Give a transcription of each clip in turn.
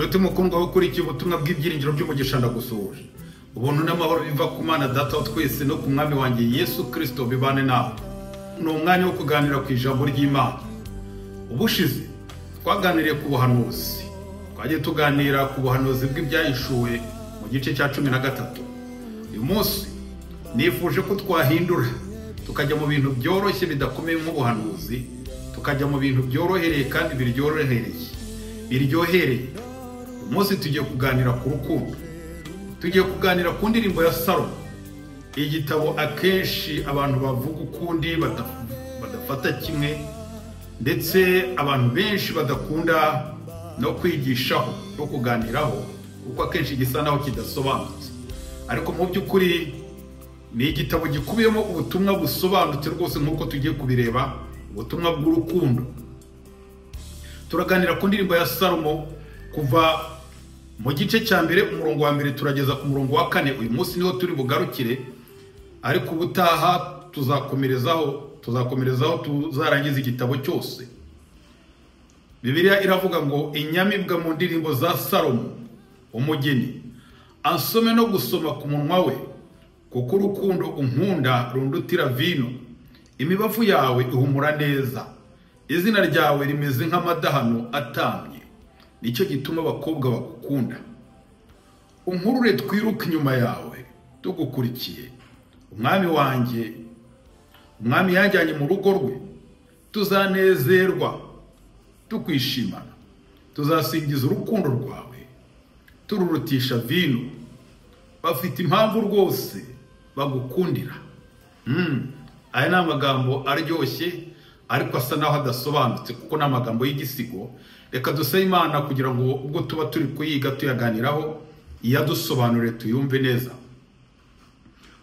Nshuti mukundwa ukurikiye ubutumwa bw'ibyiringiro by'umugisha, ndagusuhuje. Ubuntu n'amahoro biva ku Mana Data wa twese no ku Mwami wanjye Yesu Kristo bibane nawe. Ni umwanya wo kuganira ku ijambo ry'Imana. Ubushize twaganiriye ku buhanuzi, twagiye tuganira ku buhanuzi bw'ibyahishuwe mu gice cya 13. Uyu munsi nifuje ko twahindura tukajya mu bintu byoroshye bidakomeye nk'ubuhanuzi, tukajya mu bintu byorohereye kandi biryohereye. Uyu munsi tugiye kuganira ku rukundo, tugiye kuganira ku ndirimbo ya Salomo, igitabo akenshi abantu bavuga ukundi badafata kimwe, ndetse abantu benshi badakunda no kwigishaho no kuganiraho, kuko akenshi gisa naho kidasobanutse. Ariko mu by'ukuri ni igitabo gikubiyemo ubutumwa busobanutse rwose nk'uko tugiye kubireba, ubutumwa bw'urukundo. Turaganira ku ndirimbo ya Salomo kuva mu gice cya mbere umurongo wa mbere turageza ku murongo wa 4. Uyu munsi niho turi bugarukire, ariko ubutaha tuzakomerezaho tuzarangiza igitabo cyose. Bibiliya iravuga ngo inyamibwa mu ndirimbo za Salomo umugeni, ansome no gusoma ku munwa we, kuko urukundo unkunda rundutira vino, imibavu yawe ihumura neza, izina ryawe rimeze nk'amadahano atamye, nicyo gituma abakobwa bagukunda. Unkurure twiruke inyuma yawe tugukurikiye, umwami wanjye, umwami yajyanye mu rugo rwe, tuzanezerwa tukwishimana, tuzasingiza urukundo rwawe tururutisha vino. Bafite impamvu rwose bagukundira. Aya ni amagambo aryoshye ariko asa naho adasobanutse, kuko ni amagambo y'igisigo. Reka dusabe Imana kugira ngo ubwo tuba turi kuyiga tuyaganiraho iyadusobanurire tuyumve neza.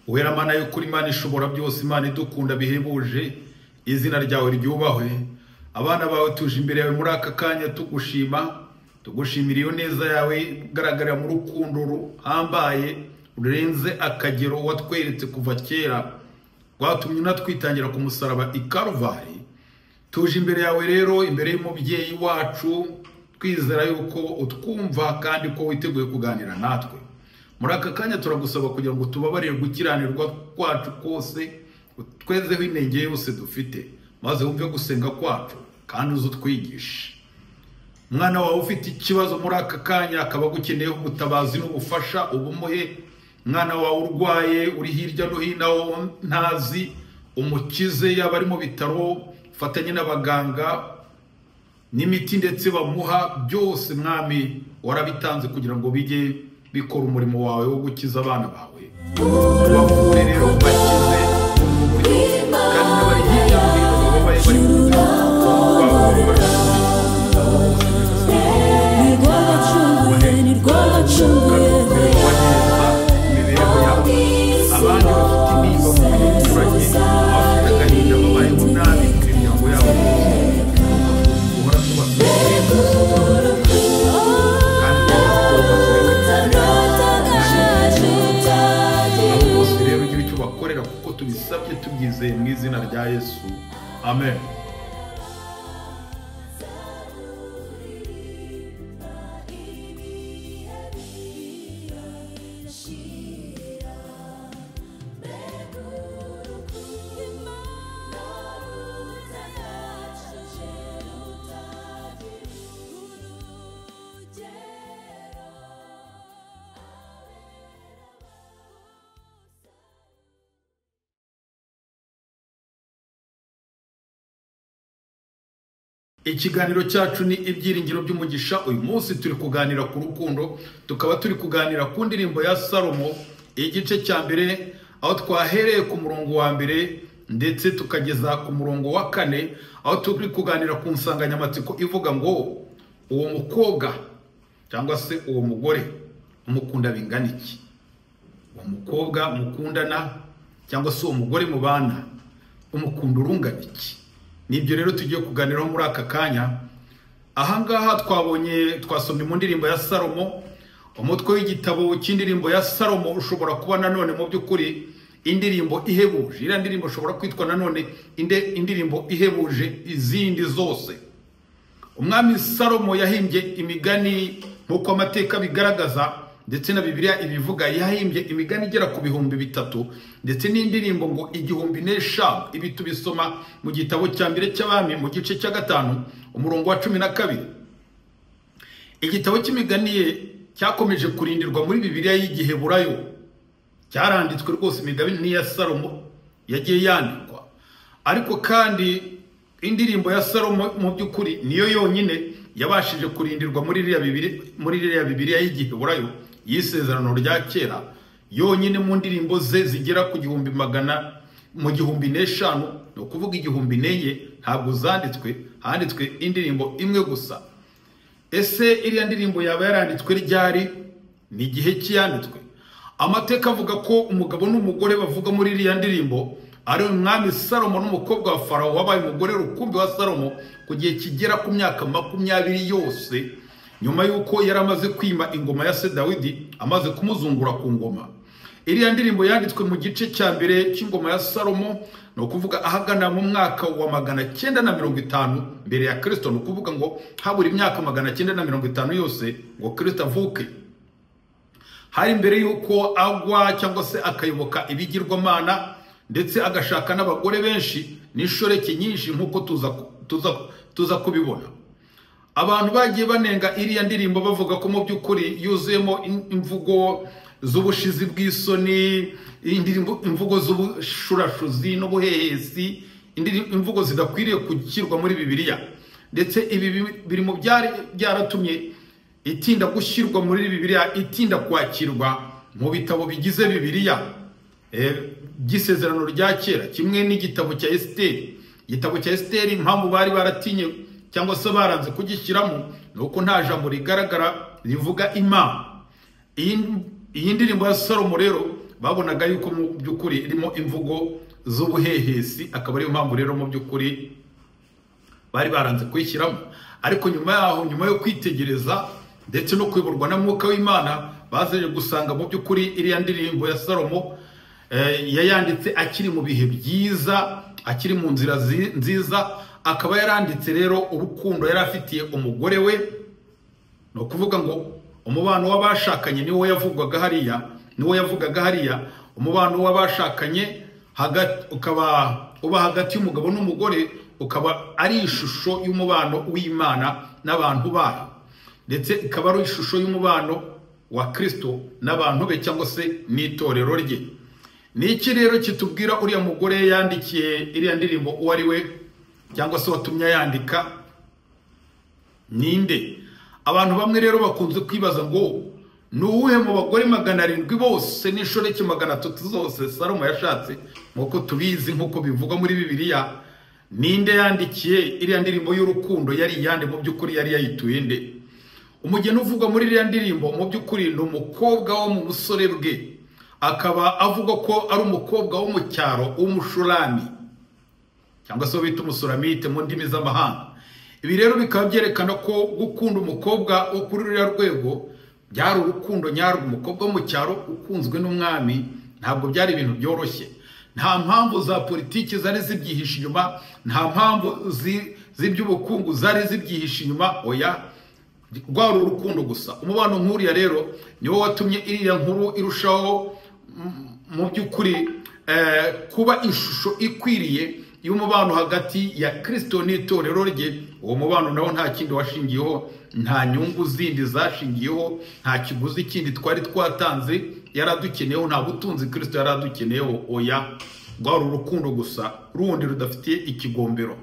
Uwera Mana y'ukuri, Imana ishobora byose, Imana idukunda bihebuje, izina ryawe ryubahwe. Abana bawe tuje imbere yawe muri aka kanya tugushima, tugushimira iyo neza yawe igaragarira mu rukundo ruhambaye rurenze akagero watweretse kuva kera, rwatumye unatwitangira ku musaraba i Karuvali. Tuje imbere yawe rero, imbere y'umubyeyi wacu, twizera yuko utwumva kandi ko witeguye kuganira natwe. Muri aka kanya turagusaba kugira ngo tubabarire gukiranirwa kwacu kose, twezeho inenge yose dufite, maze wumve gusenga kwacu kandi uzutwigishe. Umwana wawe ufite ikibazo muri aka kanya akaba agukeneye ubutabazi n'ubufasha, ubumuhe. Umwana wawe urwaye uri hirya no hino ntazi, umukize, yaba ari mu bitaro, fatanye n'abaganga n'imiti ndetse bamuha byose. Mwami warabitanze kugira ngo bijye bikora umurimo wawe wo gukiza abana bawe. Ubavure rero bakize kandi n'abari hirya no hino babaye bari mu imibereho yabo. Abandi bafite intimba mu biturage, abafite agahinda babayeho nabi mu miryango yabo, duhora tubasaba kandi bose rero ugira icyo bakorera, kuko tubisabye tubyizeye mu izina rya Yesu, amen. Ikiganiro cyacu ni ibyiringiro by'umugisha. Uyu munsi turi kuganira ku rukundo, tukaba turi kuganira ku ndirimbo ya Salomo igice cya mbere, aho twahereye ku murongo wa mbere ndetse tukageza ku murongo wa 4, aho turi kuganira ku nsanganyamatsiko ivuga ngo uwo mukobwa cyangwa se uwo mugore umukunda bingana iki? Uwo mukobwa mukundana cyangwa se uwo mugore mubana umukunda urungana iki? Nibyo rero tugiye kuganiraho muri aka kanya. Ahangaha twabonye, twasomye mu ndirimbo ya Salomo. Umutwe w'igitabo cy'indirimbo ya Salomo ushobora kuba nanone mu by'ukuri indirimbo ihebuje. Iriya ndirimbo ushobora kwitwa nanone indirimbo ihebuje izindi zose. Umwami Salomo yahimbye imigani Nk'uko amateka bigaragaza ndetse na Bibiliya ibivuga, yahimbye imigani igera ku 3000 ndetse n'indirimbo ngo 1005. Ibi tubisoma mu gitabo cya mbere cy'Abami mu gice cya 5 umurongo wa 12. Igitabo cy'imigani ye cyakomeje kurindirwa muri Bibiliya y'Igiheburayo, cyaranditswe rwose. Imigani ya Salomo yagiye yandikwa, ariko kandi indirimbo ya Salomo mu by'ukuri niyo yonyine yabashije kurindirwa muri iriya Bibiliya y'Igiheburayo y'Isezerano rya Kera, yonyine mu ndirimbo ze zigera ku 1005, ni ukuvuga 1004 ntabwo zanditswe, handitswe indirimbo imwe gusa. Ese iriya ndirimbo yaba yaranditswe ryari? Ni igihe cyanditswe? Amateka avuga ko umugabo n'umugore bavuga muri iriya ndirimbo ari umwami Salomo n'umukobwa wa Farawo wabaye umugore rukumbi wa Salomo ku gihe kigera ku myaka 20 yose, nyuma y'uko yari amaze kwima ingoma ya se Dawidi, amaze kumuzungura ku ngoma. Iriya ndirimbo yanditswe mu gice cya mbere cy'ingoma ya Salomo, ni ukuvuga ahagana mu mwaka wa 950 mbere ya Kristo, ni ukuvuga ngo habura imyaka 950 yose ngo Kristo avuke. Hari mbere y'uko agwa cyangwa se akayoboka ibigirwamana ndetse agashaka n'abagore benshi n'inshoreke nyinshi, nk'uko tuza kubibona. Abantu bagiye banenga iriya ndirimbo bavuga ko mu by'ukuri yuzuyemo imvugo z'ubushizi bw'isoni, imvugo z'ubushurashuzi n'ubuhehesi, imvugo zidakwiriye gushyirwa muri Bibiliya. Ndetse ibi biri mu byari byaratumye itinda gushyirwa muri Bibiliya, itinda kwakirwa mu bitabo bigize Bibiliya by'Isezerano rya Kera, kimwe n'igitabo cya Esiteri. Igitabo cya Esiteri impamvu bari baratinye cyangwa se baranze kugishyiramo ni uko nta jambo rigaragara rivuga Imana. Iyi ndirimbo ya Salomo rero babonaga yuko mu by'ukuri irimo imvugo z'ubuhehesi, akaba ariyo mpamvu rero mu by'ukuri bari baranze kuyishyiramo. Ariko nyuma yaho, nyuma yo kwitegereza ndetse no kuyoborwa na Mwuka w'Imana, bazaje gusanga mu by'ukuri iriya ndirimbo ya Salomo yayanditse akiri mu bihe byiza, akiri mu nzira nziza, akaba yaranditse rero urukundo yari afitiye umugore we. Ni ukuvuga ngo umubano w'abashakanye niwo yavugwaga hariya, niwo yavugaga hariya. Umubano w'abashakanye ukaba uba hagati y'umugabo n'umugore, ukaba ari ishusho y'umubano w'Imana n'abantu bayo, ndetse ikaba ari ishusho y'umubano wa Kristo n'abantu be cyangwa se n'itorero rye. Ni iki rero kitubwira uriya mugore yandikiye iriya ndirimbo uwo ari we, cyangwa se watumye yandika ninde? Abantu bamwe rero bakunze kwibaza ngo ni uwuhe mu bagore 700 bose n'inshoreke 300 zose Salomo yashatse, nk'uko tubizi, nk'uko bivugwa muri Bibiliya, ninde yandikiye iriya ndirimbo y'urukundo? Yari yande mu by'ukuri? Yari yayituye nde? Umugeni uvugwa muri iriya ndirimbo mu by'ukuri ni umukobwa wo mu busore bwe, akaba avuga ko ari umukobwa wo mu cyaro w'Umushurami, cyangwa se bita Umusuramite mu ndimi z'amahanga. Ibi rero bikaba byerekana ko gukunda umukobwa wo kuri ruriya rwego byari urukundo nyarwo. Umukobwa wo mu cyaro ukunzwe n'umwami ntabwo byari ibintu byoroshye. Nta mpamvu za politiki zari zibyihishe inyuma, nta mpamvu z'iby'ubukungu zari zibyihishe inyuma, oya, rwari urukundo gusa. Umubano nk'uriya rero niwo watumye iriya nkuru irushaho mu by'ukuri kuba ishusho ikwiriye y'umubano hagati ya Kristo n'itorero rye. Uwo mubano nawo nta kindi washingiyeho, nta nyungu zindi zashingiyeho, nta kiguzi kindi twari twatanze yaradukeneyeho, nta butunzi Kristo yaradukeneyeho, oya, rwari urukundo gusa rundi rudafitiye ikigombero.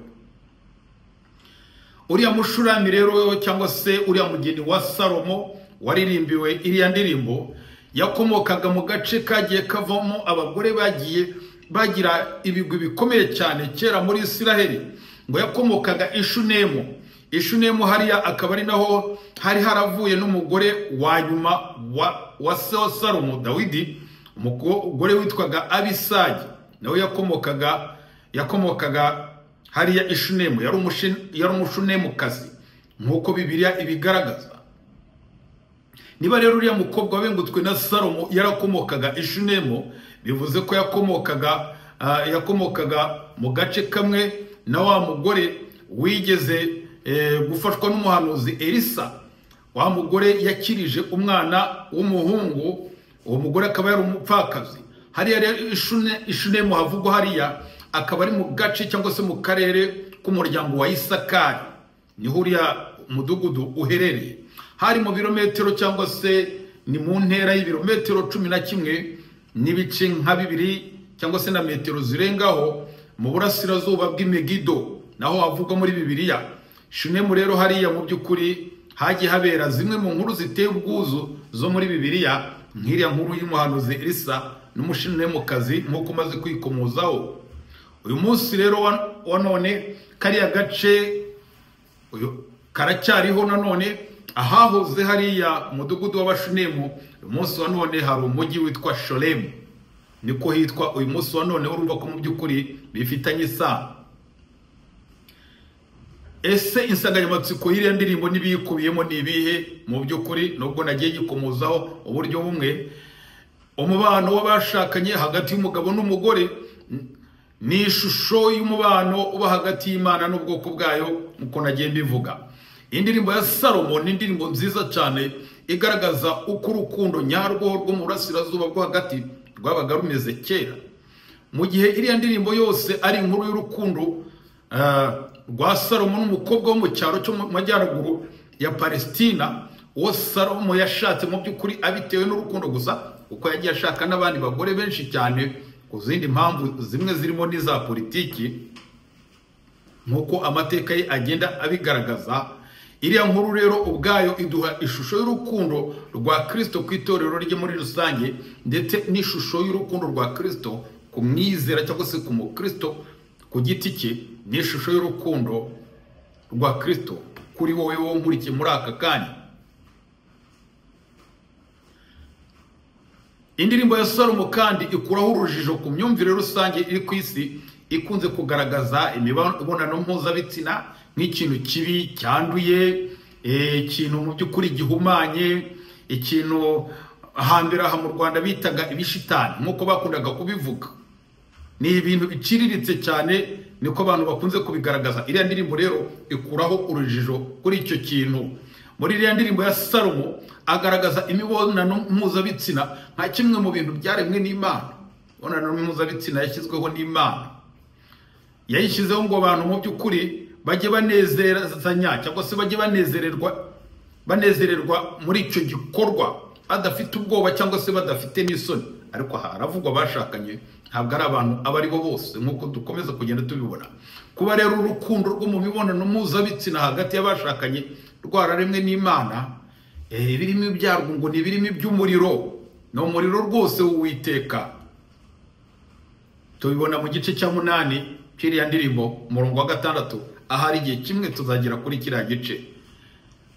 Uriya Mushurami rero cyangwa se uriya mugeni wa Salomo waririmbiwe iriya ndirimbo, yakomokaga mu gace kagiye kavamo abagore bagiye bagira ibigwi bikomeye cyane kera muri Isiraheli. Ngo yakomokaga Ishunemu. Ishunemu hariya akaba ari naho hari haravuye n'umugore wa nyuma wa se wa Salomo Dawidi, umugore witwaga Abisagi, nawe yakomokaga hariya Ishunemu, yari Umushunemukazi nk'uko Bibiliya ibigaragaza. Niba rero uriya mukobwa wabengutswe na Salomo yarakomokaga Ishunemu, bivuze ko yakomokaga mu gace kamwe na wa mugore wigeze gufashwa n'umuhanuzi Elisa, Wa mugore yakirije umwana w'umuhungu, uwo mugore akaba yari umupfakazi. Hariya rero Ishunemu havugwa hariya akaba ari mu gace cyangwa se mu karere k'umuryango wa Isakari, niho uriya mudugudu uherereye. Hari mu birometero cyangwa se ni mu ntera y'ibirometero 11 n'ibice nka 2 cyangwa se na metero zirengaho mu burasirazuba bw'Imegido, naho havugwa muri Bibiliya. Shunemu rero hariya mu by'ukuri hagiye habera zimwe mu nkuru ziteye ubwuzu zo muri Bibiliya, nk'iriya nkuru y'umuhanuzi Elisa n'umushunemukazi nk'uko umaze kwikomozaho. Uyu munsi rero wa none kariya gace karacyariho nanone, ahahoze hariya umudugudu w'Abashunemu. Uyu munsi wa none hari umujyi witwa Sholemu, niko hitwa uyu munsi wa none. Urumva ko mu by'ukuri bifitanye isano. Ese insanganyamatsiko y'iriya ndirimbo n'ibiyikubiyemo ni ibihe? Mu by'ukuri nubwo nagiye gikomozaho uburyo bumwe, umubano w'abashakanye hagati y'umugabo n'umugore ni ishusho y'umubano uba hagati y'Imana n'ubwoko bwayo, nkuko nagiye mbivuga. Indirimbo ya Salomo ni indirimbo nziza cyane igaragaza uko urukundo nyarwo rwo mu burasirazuba bwo hagati rwabaga rumeze kera. Mu gihe iriya ndirimbo yose ari inkuru y'urukundo rwa Salomo n'umukobwa wo mu cyaro cyo mu majyaruguru ya Palestina, uwo Salomo yashatse mu by'ukuri abitewe n'urukundo gusa, kuko yagiye ashaka n'abandi bagore benshi cyane ku zindi mpamvu zimwe zirimo n'iza politiki, nk'uko amateka ye agenda abigaragaza. Iriya nkuru rero ubwayo iduha ishusho y'urukundo rwa Kristo ku itorero rye muri rusange, ndetse n'ishusho y'urukundo rwa Kristo ku mwizera cyangwa se ku mukristo ku giti cye, n'ishusho y'urukundo rwa Kristo kuri wowe wowe nkurikiye muri aka kanya. Indirimbo ya Salomo kandi ikuraho urujijo ku myumvire rusange iri ku isi, ikunze kugaragaza imibonano mpuzabitsina nk'ikintu kibi cyanduye, ikintu mu by'ukuri gihumanye, ikintu hambere aha mu Rwanda bitaga ibishitani nk'uko bakundaga kubivuga. Ni ibintu biciriritse cyane, niko abantu bakunze kubigaragaza. Iriya ndirimbo rero ikuraho urujijo kuri icyo kintu. Muri iriya ndirimbo ya Salomo agaragaza imibonano mpuzabitsina nka kimwe mu bintu byaremwe n'Imana. Imibonano mpuzabitsina yashyizweho n'Imana, yayishyizeho ngo abantu mu by'ukuri bajye banezerezanya cyangwa se bajye banezererwa muri icyo gikorwa badafite ubwoba cyangwa se badafite n'isoni. Ariko haravugwa bashakanye, ntabwo ari abantu abo ari bo bose nk'uko dukomeza kugenda tubibona. Kuba rero urukundo rwo mu mibonano mpuzabitsina hagati y'abashakanye rwararemwe n'Imana, ibirimo ibyarwo ngo ni ibirimo iby'umuriro, ni umuriro rwose w'Uwiteka. Tubibona mu gice cya 8 cy'iriya ndirimbo, umurongo wa 6, ahari igihe kimwe tuzagera kuri kiriya gice.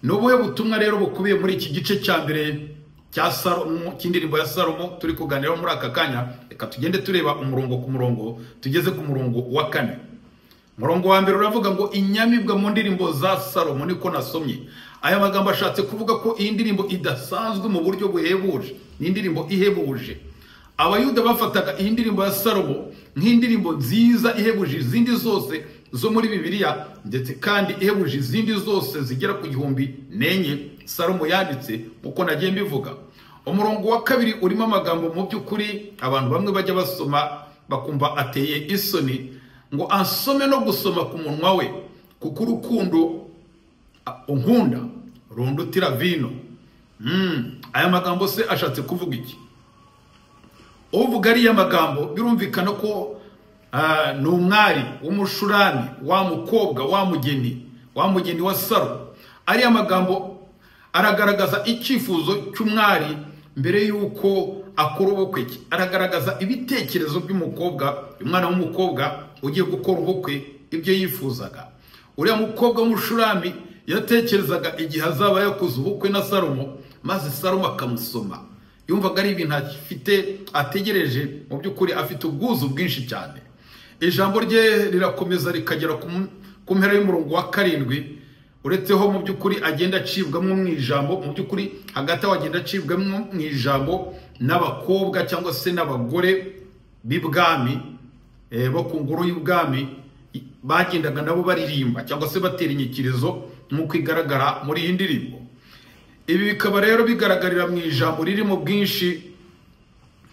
Ni ubuhe butumwa rero bukubiye muri iki gice cya mbere cya Salomo, cy'indirimbo ya Salomo turi kuganiraho muri aka kanya? Reka tugende tureba umurongo ku murongo, tugeze ku murongo wa 4. Umurongo wa mbere uravuga ngo inyamibwa mu ndirimbo za Salomo, niko nasomye. Aya magambo ashatse kuvuga ko iyi ndirimbo idasanzwe mu buryo buhebuje, ni indirimbo ihebuje. Abayuda bafataga iyi ndirimbo ya Salomo nk'indirimbo nziza ihebuje izindi zose zo muri Bibiliya, ndetse kandi ihebuje izindi zose zigera ku 1004 Salomo yanditse, uko nagiye mbivuga. Umurongo wa 2 urimo amagambo mu by'ukuri abantu bamwe bajya basoma bakumva ateye isoni, ngo ansome no gusoma ku munwa we, kuko urukundo unkunda rundutira vino. Aya magambo se ashatse kuvuga iki? Uvuga ariya magambo birumvikana ko ni umwari w'umushurami, wa mukobwa wa mugeni wa Salomo. Ariya magambo aragaragaza icyifuzo cy'umwari mbere y'uko akora ubukwe. Aragaragaza ibitekerezo by'umukobwa, umwana w'umukobwa ugiye gukora ubukwe, ibyo yifuzaga. Uriya mukobwa w'umushurami yatekerezaga igihe azaba yakoze ubukwe na Salomo, maze Salomo akamusoma. Yumvaga ari ibintu afite ategereje, mu by'ukuri afite ubwuzu bwinshi cyane. Ijambo rye rirakomeza rikagera ku mpera y'umurongo wa 7, uretseho mu by'ukuri agenda acibwamo mu ijambo, mu by'ukuri hagati aho agenda acibwamo mu ijambo n'abakobwa cyangwa se n'abagore b'ibwami, bo ku ngoro y'ubwami, bagendaga nabo baririmba cyangwa se batera inyikirizo nk'uko igaragara muri iyi ndirimbo. Ibi bikaba rero bigaragarira mu ijambo riri mu bwinshi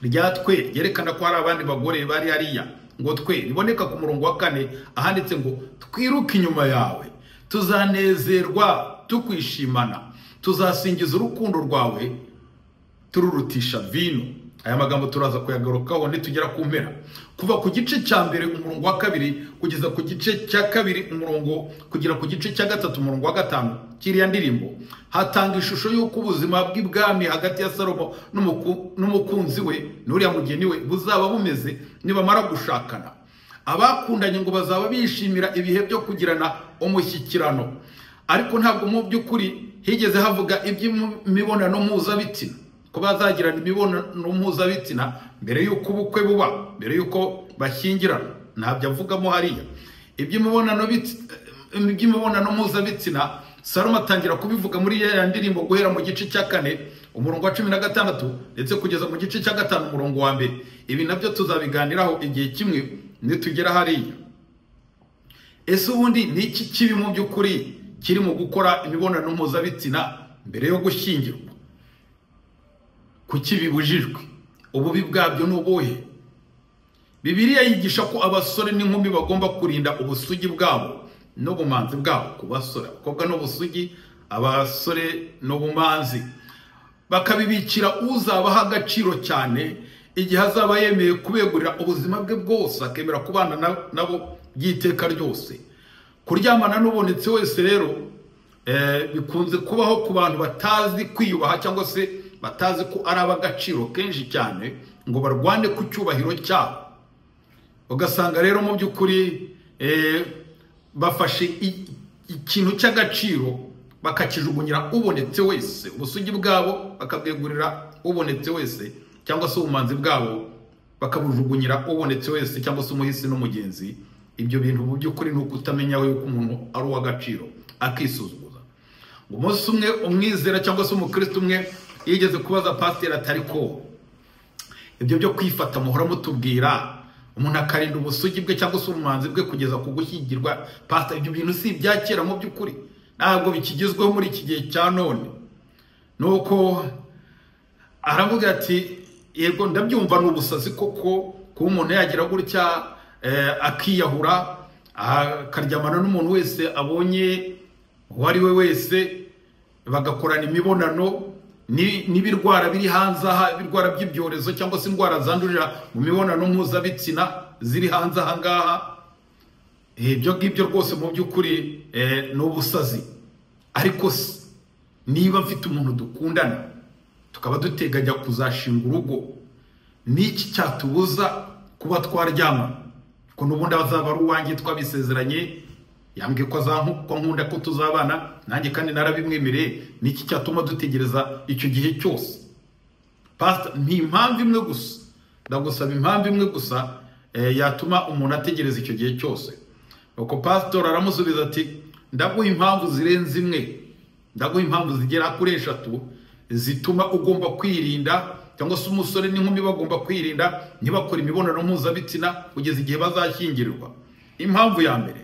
rya twe, ryerekana ko hari abandi bagore bari hariya. Ngo twe riboneka ku murongo wa 4 ahanditse ngo twiruke inyuma yawe, tuzanezerwa tukwishimana, tuzasingiza urukundo rwawe tururutisha vino. Aya magambo turaza kuyagarukaho nitugera ku mpera. Kuva ku gice cya 1 umurongo wa 2 kugeza ku gice cya 2 umurongo kugera ku gice cya 3 umurongo wa 5 kiriya ndirimbo hatanga ishusho y'uko ubuzima bw'ibwami hagati ya Salomo n'umukunzi we n'uriya mugeni we buzaba bumeze nibamara gushakana. Abakundanye ngo bazaba bishimira ibihe byo kugirana umushyikirano, ariko ntabwo mu by'ukuri higeze havuga iby'imibonano mpuzabitsina, ko bazagirana imibonano mpuzabitsina mbere y'uko ubukwe buba, mbere y'uko bashyingirana. Ntabyo avugamo hariya. Iby'imibonano mpuzabitsina Salomo atangira kubivuga muri ya ndirimbo guhera mu gice cya 4 umurongo wa 16 ndetse kugeza mu gice cya 5 umurongo wa 1. Ibi nabyo tuzabiganiraho igihe kimwe nitugera hariya. Ese ubundi ni iki kibi mu by'ukuri kiri mu gukora imibonano mpuzabitsina mbere yo gushyingirwa? Kuki bibujijwe? Ububi bwabyo ni ubuhe? Bibiliya yigisha ko abasore n'inkumi bagomba kurinda ubusugi bwabo n'ubumanzi bwabo. Ku basore, abakobwa n'ubusugi, abasore n'ubumanzi, bakabibikira uzabaha agaciro cyane igihe azaba yemeye kubegurira ubuzima bwe bwose, akemera kubana nabo by'iteka ryose. Kuryamana n'ubonetse wese rero bikunze kubaho ku bantu batazi kwiyubaha cyangwa se batazi ko ari ab'agaciro kenshi cyane, ngo barwane ku cyubahiro cyabo. Ugasanga rero mu by'ukuri bafashe ikintu cy'agaciro bakakijugunyira ubonetse wese, ubusugi bwabo bakabwegurira ubonetse wese, cyangwa se ubumanzi bwabo bakabujugunyira ubonetse wese, cyangwa se umuhisi n'umugenzi. Ibyo bintu mu by'ukuri ni ukutamenya yuko umuntu ari uw'agaciro, akisuzuguza. Umunsi umwe umwizera cyangwa se umukristo umwe yigeze kubaza pasiteri atari ko ibyo byo kwifata muhora mutubwira, umuntu akarinda ubusugi bwe cyangwa se ubumanzi bwe kugeza ku gushyingirwa, pasiteri ibyo bintu si ibya kera mu by'ukuri, ntabwo bikigezweho muri iki gihe cya none. Nuko aravuga ati yego ndabyumva ni ubusazi koko kuba umuntu yagira gutya akiyahura, akaryamana n'umuntu wese abonye uwo ari we wese, bagakorana imibonano n'ibirwara biri hanze aha, ibirwara by'ibyorezo cyangwa se indwara zandurira mu mibonano mpuzabitsina ziri hanze aha ngaha. Ibyo ngibyo rwose mu by'ukuri ni ubusazi. Ariko niba mfite umuntu dukundana tukaba duteganya kuzashinga urugo, niki cyatubuza kuba twaryama? Ko n'ubundi azaba ari uwanjye, twabisezeranye, yambwiye ko azankunda, ko tuzabana, nanjye kandi narabimwemereye. Niki cyatuma dutegereza icyo gihe cyose? Pastor, ni impamvu imwe gusa, ndagusaba impamvu imwe gusa yatuma umuntu ategereza icyo gihe cyose. Nuko pastor aramusubiza ati ndaguha impamvu zirenze imwe, ndaguha impamvu zigera kuri 3 zituma ugomba kwirinda, cyangwa se umusore n'inkumi bagomba kwirinda ntibakore imibonano mpuzabitsina kugeza igihe bazashyingirwa. Impamvu ya mbere,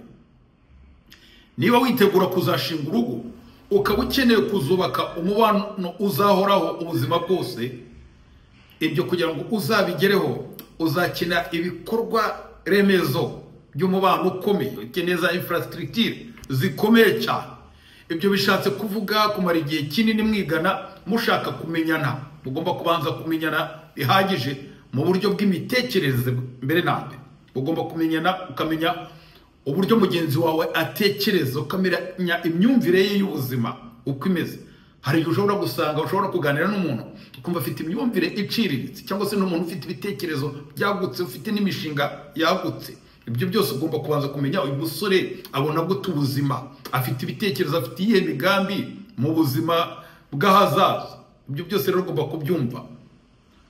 niba witegura kuzashinga urugo ukaba ukeneye kuzubaka umubano uzahoraho ubuzima bwose, ibyo kugira ngo uzabigereho uzakina ibikorwa remezo by'umubano ukomeye, ukeneye za infrastructure zikomeye cyane. Ibyo bishatse kuvuga kumara igihe kinini mwigana mushaka kumenyana. Mugomba kubanza kumenyana bihagije mu buryo bw'imitekerereze mbere na mbere. Ugomba kumenyana, ukamenya uburyo mugenzi wawe atekereza, ukamenya imyumvire ye y'ubuzima uko imeze. Hari igihe ushobora gusanga ushobora kuganira n'umuntu ukumva afite imyumvire iciriritse, cyangwa se n'umuntu ufite ibitekerezo byagutse, ufite n'imishinga yagutse. Ibyo byose ugomba kubanza kumenya uyu musore abona gute ubuzima, afite ibitekerezo, afite iyihe migambi mu buzima bw'ahazaza. Ibyo byose rero ugomba kubyumva,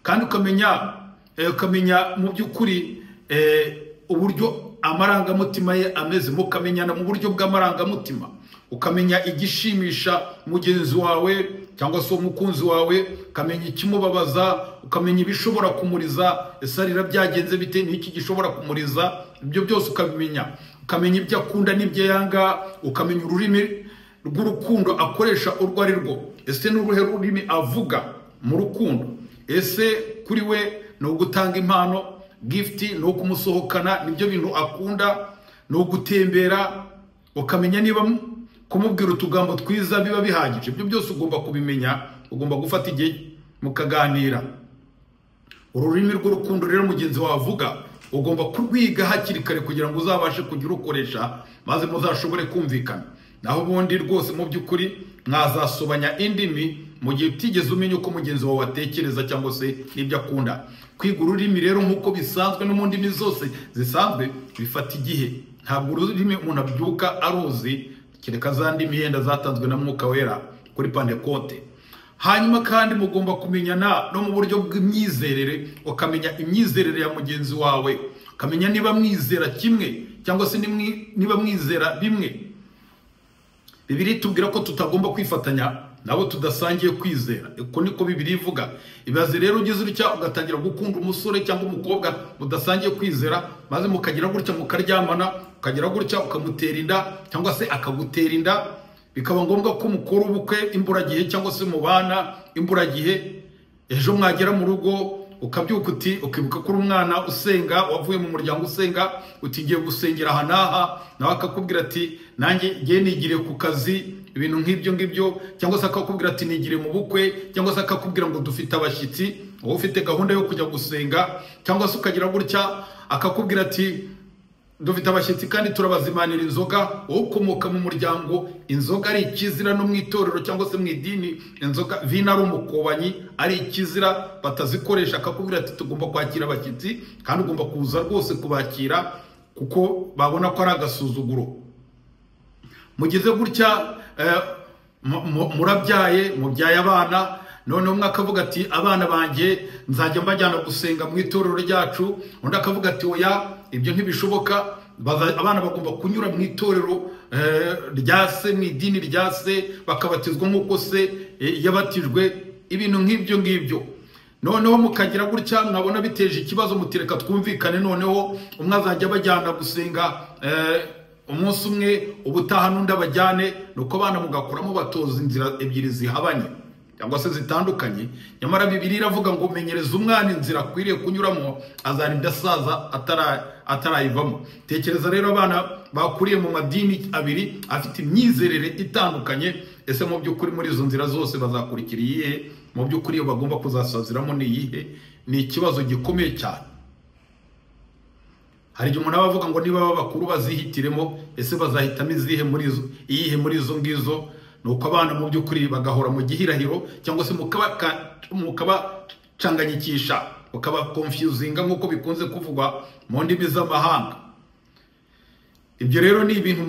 kandi ukamenya mu by'ukuri uburyo amarangamutima ye ameze, mukamenyana mu buryo bw'amarangamutima, ukamenya igishimisha mugenzi wawe cyangwa se umukunzi wawe, ukamenya ikimubabaza, ukamenya ibishobora kumuriza, ese arira byagenze bite, n'iki gishobora kumuriza. Ibyo byose ukabimenya, ukamenya ibyo akunda n'ibyo yanga, ukamenya ururimi rw'urukundo akoresha urwo ari rwo. Ese ni uruhe rurimi avuga mu rukundo? Ese kuri we ni ugutanga impano, gift, ni ukumusohokana, nibyo bintu akunda, ni ugutembera, ukamenya niba kumubwira utugambo twiza biba bihagije. Ibyo byose ugomba kubimenya, ugomba gufata igihe mukaganira. Ururimi rw'urukundo rero mugenzi wawe avuga ugomba kurwiga hakiri kare kugira ngo uzabashe kujya urukoresha, maze muzashobore kumvikana. Naho ubundi rwose mu by'ukuri mwazasobanya indimi mu gihe utigeze umenya uko mugenzi wawe atekereza cyangwa se n'ibyo akunda. Kwiga ururimi rero nk'uko bisanzwe no mu ndimi zose zisanzwe bifata igihe. Ntabwo ururimi umuntu abyuka aruzi, kereka za ndimi yenda zatanzwe na Mwuka Wera kuri Pantekote. Hanyuma kandi mugomba kumenyana no mu buryo bw'imyizerere, ukamenya imyizerere ya mugenzi wawe, ukamenya niba mwizera kimwe cyangwa se niba mwizera bimwe. Bibiliya itubwira ko tutagomba kwifatanya nabo tudasangiye kwizera. Uko niko Bibiliya ivuga. Ibaze rero ugize utya ugatangira gukunda umusore cyangwa umukobwa mudasangiye kwizera, maze mukagira gutya mukaryamana, ukagira gutya ukamutera inda cyangwa se akagutera inda, bikaba ngombwa ko mukora ubukwe imburagihe cyangwa se mubana imburagihe. Ejo mwagera mu rugo ukabyuka uti, ukibuka ko umwana usenga, wavuye mu muryango usenga, uti ngiye gusengera aha n'aha, nawe akakubwira ati nanjye ngiye nigire ku kazi, ibintu nk'ibyo ngibyo, cyangwa se akakubwira ati nigire mu bukwe, cyangwa se akakubwira ngo dufite abashyitsi, wowe ufite gahunda yo kujya gusenga, cyangwa se ukagira gutya akakubwira ati dufite abashyitsi kandi turabazimanira inzoga, wowe ukomoka mu muryango inzoga ari ikizira no mu itorero cyangwa se mu idini, inzoga vino ari umukobanyi, ari ikizira batazikoresha, akakubwira ati tugomba kwakira abashyitsi kandi ugomba kuza rwose kubakira kuko babona ko ari agasuzuguro. Mugeze gutya murabyaye, mubyaye abana, noneho umwe akavuga ati abana banjye nzajya mbajyana gusenga mu itorero ryacu, undi akavuga ati oya ibyo ntibishoboka, abana bagomba kunyura mu itorero rya se, mu idini rya se, bakabatizwa nk'uko se yabatijwe, ibintu nk'ibyo ngibyo. Noneho mukagira gutya mwabona biteje ikibazo, mutireka twumvikane, noneho umwe azajya abajyana gusenga umunsi umwe, ubutaha n'undi abajyane, nuko abana mugakuramo batoza inzira ebyiri zihabanye cyangwa se zitandukanye. Nyamara Bibiliya iravuga ngo menyereza umwana inzira akwiriye kunyuramo, azarinda asaza atarayivamo. Tekereza rero abana bakuriye mu madini abiri afite imyizerere itandukanye, ese mu by'ukuri muri izo nzira zose bazakurikira iyihe? Mu by'ukuri iyo bagomba kuzasaziramo ni iyihe? Ni ikibazo gikomeye cyane. Hari igihe umuntu aba avuga ngo niba abakuru bazihitiremo, ese bazahitamo izihe muri izo, iyihe muri izo ngizo? Nuko abana mu by'ukuri bagahora mu gihirahiro cyangwa se mukabacanganyikisha, mukabakonfuzinga nk'uko bikunze kuvugwa mu ndimi z'amahanga. Ibyo rero ni ibintu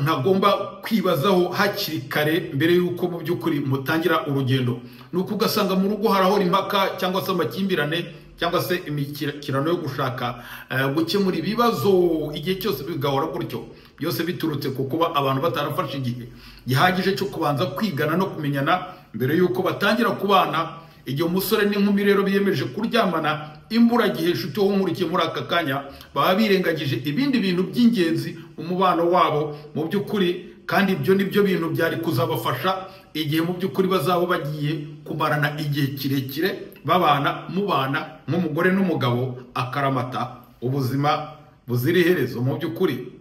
ntagomba kwibazaho hakiri kare mbere y'uko mu by'ukuri mutangira urugendo. Nuko ugasanga mu rugo harahora impaka cyangwa se amakimbirane cyangwa se imikirano yo gushaka gukemura ibibazo igihe cyose bigahora gutyo, byose biturutse ku kuba abantu batarafashe igihe gihagije cyo kubanza kwigana no kumenyana mbere y'uko batangira kubana. Igihe umusore n'inkumi rero biyemeje kuryamana imburagihe, inshuti wowe nkurikiye muri aka kanya, baba birengagije ibindi bintu by'ingenzi mu mubano wabo mu by'ukuri, kandi ibyo nibyo bintu byari kuzabafasha igihe mu by'ukuri bazaba bagiye kumarana igihe kirekire babana, mubana nk'umugore n'umugabo akaramata ubuzima buzira iherezo mu by'ukuri.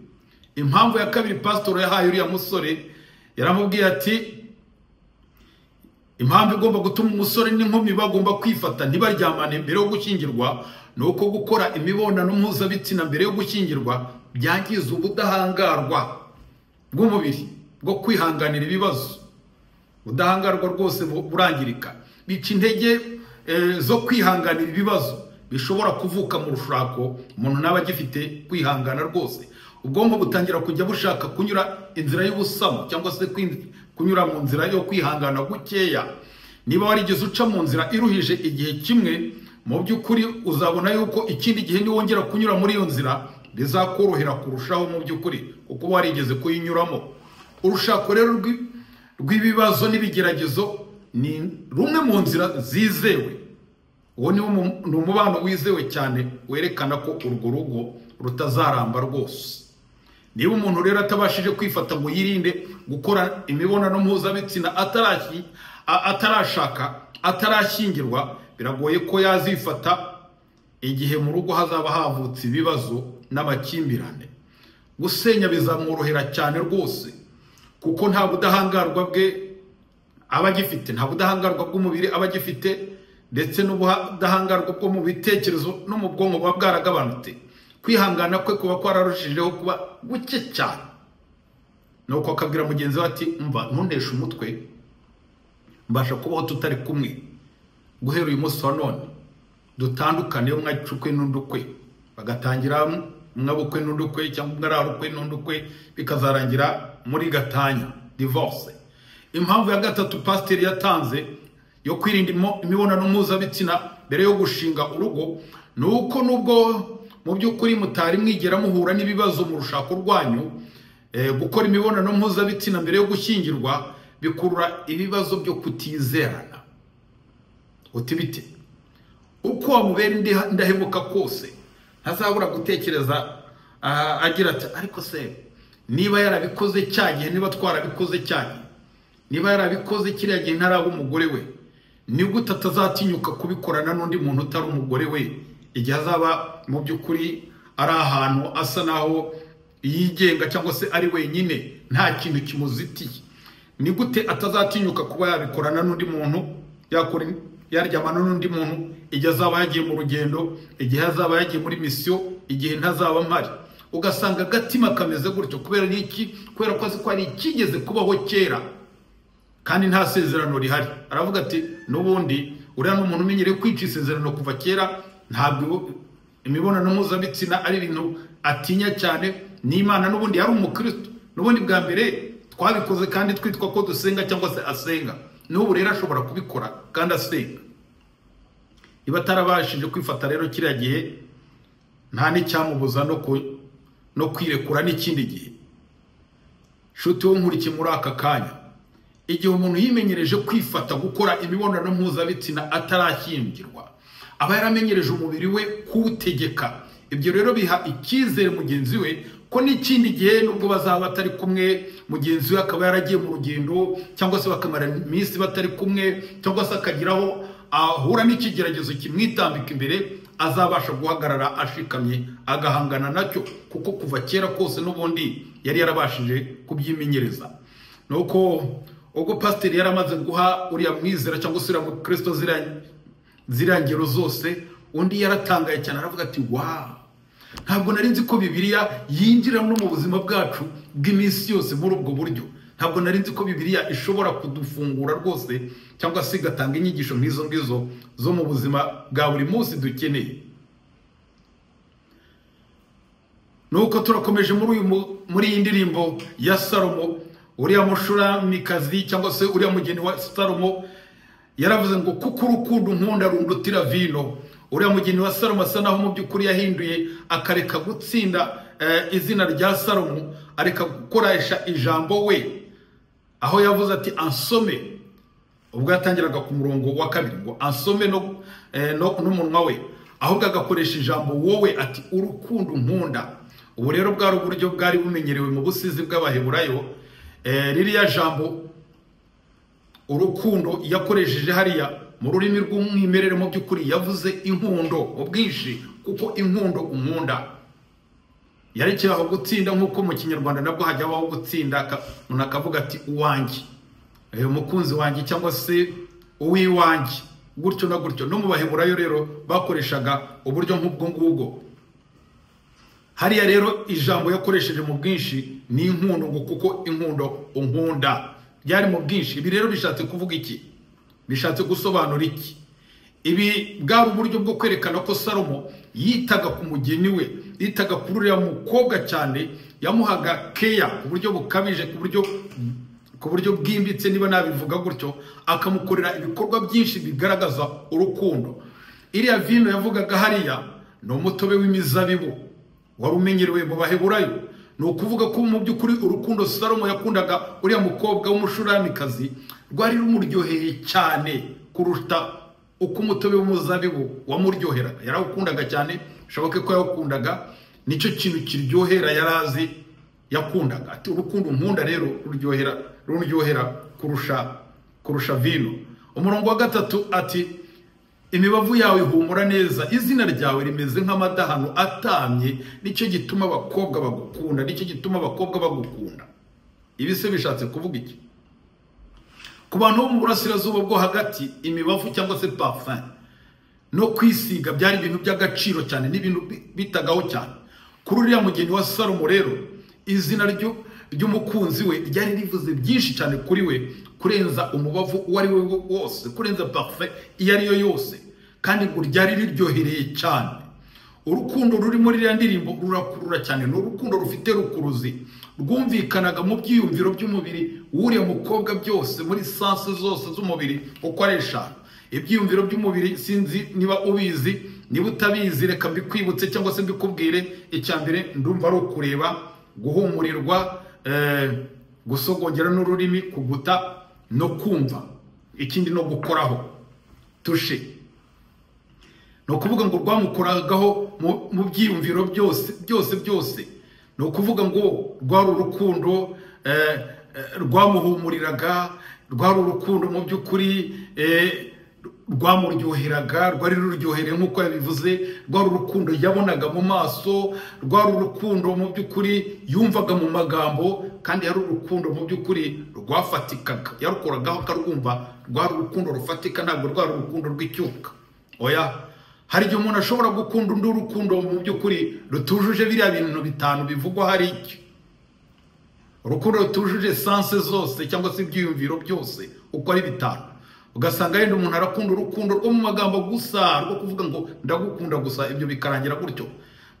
Impamvu ya kabiri pasitoro yahaye uriya musore, yaramubwiye ati impamvu igomba gutuma umusore n'inkumi bagomba kwifata ntibaryamane mbere yo gushyingirwa ni uko gukora imibonano mpuzabitsina mbere yo gushyingirwa byangiza ubudahangarwa bw'umubiri bwo kwihanganira ibibazo. Ubudahangarwa rwose burangirika, bica intege zo kwihanganira ibibazo bishobora kuvuka mu rushako, umuntu naba agifite kwihangana rwose. Ubwonko butangira kujya bushaka kunyura inzira y'ubusamo cyangwa se kunyura mu nzira yo kwihangana gukeya. Niba warigeze uca mu nzira iruhije igihe kimwe, mu by'ukuri uzabona yuko ikindi gihe niwongera kunyura muri iyo nzira bizakorohera kurushaho mu by'ukuri, kuko warigeze kuyinyuramo. Urushako rero rw'ibibazo n'ibigeragezo ni rumwe mu nzira zizewe. Uwo ni umubano wizewe cyane werekana ko urwo rugo rutazaramba rwose. Niba umuntu rero atabashije kwifata ngo yirinde gukora imibonano mpuzabitsina atarashaka, atarashyingirwa, biragoye ko yazifata igihe mu rugo hazaba havutse ibibazo n'amakimbirane. Gusenya bizamworohera cyane rwose, kuko nta budahangarwa bwe aba agifite, nta budahangarwa bw'umubiri aba agifite, ndetse n'ubudahangarwa bwo mu bitekerezo no mu bwonko buba bwaragabanutse. Kwihangana kwe kuba kwararushijeho kuba guke cyane. Nuko akabwira mugenzi we ati mva ntunteshe umutwe, mbasha kubaho tutari kumwe, guhera uyu munsi wa none dutandukane, umwe acukwe n'undi ukwe, bagatangira umwe abukwe n'undi ukwe, cyangwa umwe ararukwe n'undi ukwe, bikazarangira muri gatanya, divorce. Impamvu ya gatatu pasiteri yatanze yo kwirinda imibonano mpuzabitsina mbere yo gushinga urugo ni uko nubwo mu by'ukuri mutari mwigera muhura n'ibibazo mu rushako rwanyu, gukora imibonano mpuzabitsina mbere yo gushyingirwa bikurura ibibazo byo kutizerana. Uti bite? Uko wamubera indahemuka kose ntazabura gutekereza agira ati ariko se niba yarabikoze cya gihe, niba twarabikoze cya gihe, niba yarabikoze kiriya gihe ntaraba umugore we, ni gute atazatinyuka kubikorana n'undi muntu utari umugore we igihe azaba mu by'ukuri ari ahantu asa naho yigenga cyangwa se ari wenyine, nta kintu kimuzitiye? Ni gute atazatinyuka kuba yabikorana n'undi muntu, yaryamana n'undi muntu igihe azaba yagiye mu rugendo, igihe azaba yagiye muri misiyo, igihe ntazaba mpari? Ugasanga agatima kameze gutyo. Kubera iki? Kubera ko azi ko hari ikigeze kubaho kera kandi nta sezerano rihari. Aravuga ati n'ubundi uriya ni umuntu umenyereye kwica isezerano kuva kera, ntabwo imibonano mpuzabitsina ari ibintu atinya cyane, n'Imana n'ubundi yari umukristo, n'ubundi bwa mbere twabikoze kandi twitwa ko dusenga cyangwa se asenga, n'ubu rero ashobora kubikora kandi asenga. Niba atarabashije kwifata rero kiriya gihe, nta n'icyamubuza no kwirekura n'ikindi gihe. Nshuti wo nkurikiye muri aka kanya, igihe umuntu yimenyereje kwifata gukora imibonano mpuzabitsina atarashyingirwa, aba yaramenyereje umubiri we kuwutegeka. Ibyo rero biha icyizere mugenzi we ko n'ikindi gihe nubwo bazaba batari kumwe, mugenzi we akaba yaragiye mu rugendo cyangwa se bakamara iminsi batari kumwe, cyangwa se akagiraho ahura n'ikigeragezo kimwitambika imbere, azabasha guhagarara ashikamye agahangana nacyo, kuko kuva kera kose n'ubundi yari yarabashije kubyimenyereza. Nuko ubwo pasiteri yaramaze guha uriya mwizera cyangwa se uriya mukristo ziriya ngero zose, undi yaratangaye cyane aravuga ati wa ntabwo nari nzi ko Bibiliya yinjira no mu buzima bwacu bw'iminsi yose muri ubwo buryo. Ntabwo nari nzi ko Bibiliya ishobora kudufungura rwose, cyangwa se igatanga inyigisho nk'izo ngizo zo mu buzima bwa buri munsi dukeneye. Nuko turakomeje muri iyi ndirimbo ya Salomo. Uriya mushuramikazi cyangwa se uriya mugeni wa Salomo yaravuze ngo kuko urukundo nkunda rundutira vino. Uriya mugeni wa Salomo asa naho mu by'ukuri yahinduye akareka gutsinda izina rya Salomo, areka gukoresha ijambo we, aho yavuze ati ansome. Ubwo yatangiraga ku murongo wa kabiri ngo ansome n'umunwa we, ahubwo agakoresha ijambo wowe, ati urukundo nkunda. Ubu rero bwari uburyo bwari bumenyerewe mu busizi bw'Abaheburayo. Ririya jambo urukundo yakoresheje hariya mu rurimi rw'umwimerere mu by'ukuri yavuze inkundo mu bwinshi, kuko inkundo unkunda yarekeye aho gutsinda, nk'uko mu Kinyarwanda nabwo hajya habaho gutsinda, umuntu akavuga ati uwanjye, umukunzi wanjye cyangwa se uwiwanjye, gutyo na gutyo. No mu Baheburayo rero bakoreshaga uburyo nk'ubwo ngubwo. Hariya rero ijambo yakoresheje mu bwinshi ni inkundo, ngo kuko inkundo unkunda byari mu bwinshi. Ibi rero bishatse kuvuga iki? Bishatse gusobanura iki? Ibi bwari uburyo bwo kwerekana ko Salomo yitaga ku mugeni we, yitaga kuri uriya mukobwa cyane, yamuhaga keya ku buryo bukabije, ku buryo bwimbitse, niba nabivuga gutyo, akamukorera ibikorwa byinshi bigaragaza urukundo. Iriya vino yavugaga hariya ni umutobe w'imizabibu wari umenyerewe mu Baheburayo. Ni ukuvuga ko mu by'ukuri urukundo Salomo yakundaga uriya mukobwa w'umushuramikazi rwari rumuryoheye cyane kuruta uko umutobe w'umuzabibu wamuryoheraga. Yarawukundaga cyane, bishoboke ko yawukundaga, nicyo kintu kiryohera yari azi yakundaga. Ati urukundo nkunda rero ruryohera kurusha vino. Umurongo wa 3 ati imibavu yawe ihumura neza, izina ryawe rimeze nk'amadahano atamye, nicyo gituma abakobwa bagukunda, nicyo gituma abakobwa bagukunda. Ibi se bishatse kuvuga iki? Ku bantu bo mu burasirazuba bwo hagati, imibavu cyangwa se parfum no kwisiga byari ibintu by'agaciro cyane, n'ibintu bitagaho cyane. Kuri uriya mugeni wa Salomo rero, izina ry'umukunzi we ryari rivuze byinshi cyane kuri we, kurenza umubavu uwo ari we wose, kurenza parfum iyo ari yo yose, kandi ngo ryari riryohereye cyane. Urukundo ruri muri iriya ndirimbo rurakurura cyane, ni urukundo rufite rukuruzi, rwumvikanaga mu byiyumviro by'umubiri w'uriya mukobwa byose, muri sanse zose z'umubiri uko ari 5. Ibyiyumviro by'umubiri sinzi niba ubizi, niba utabizi reka mbikwibutse cyangwa se mbikubwire. Icya mbere ndumva ari ukureba, guhumurirwa, gusogongera n'ururimi, kuguta no kumva, ikindi no gukoraho, tushe. No kuvuga ngo rwamukoragaho mu byiyumviro byose byose byose. No kuvuga ngo rwari urukundo rwamuhumuriraga, rwari urukundo mu by'ukuri rwamuryoheraga, rwari ruryohereye nk'uko yabivuze, rwari urukundo yabonaga mu maso, rwari urukundo mu by'ukuri yumvaga mu magambo, kandi yari urukundo mu by'ukuri rwafatikaga, yarukoragaho akarwumva, rwari urukundo rufatika, ntabwo rwari urukundo rw'icyuka. Oya, hari igihe umuntu ashobora gukunda undi urukundo mu by'ukuri rutujuje biriya bintu 5 bivugwa hari iki. Urukundo rutujuje sanse zose cyangwa se ibyiyumviro byose uko ari 5. Ugasanga yenda umuntu arakunda urukundo rwo mu magambo gusa, rwo kuvuga ngo ndagukunda gusa, ibyo bikarangira gutyo.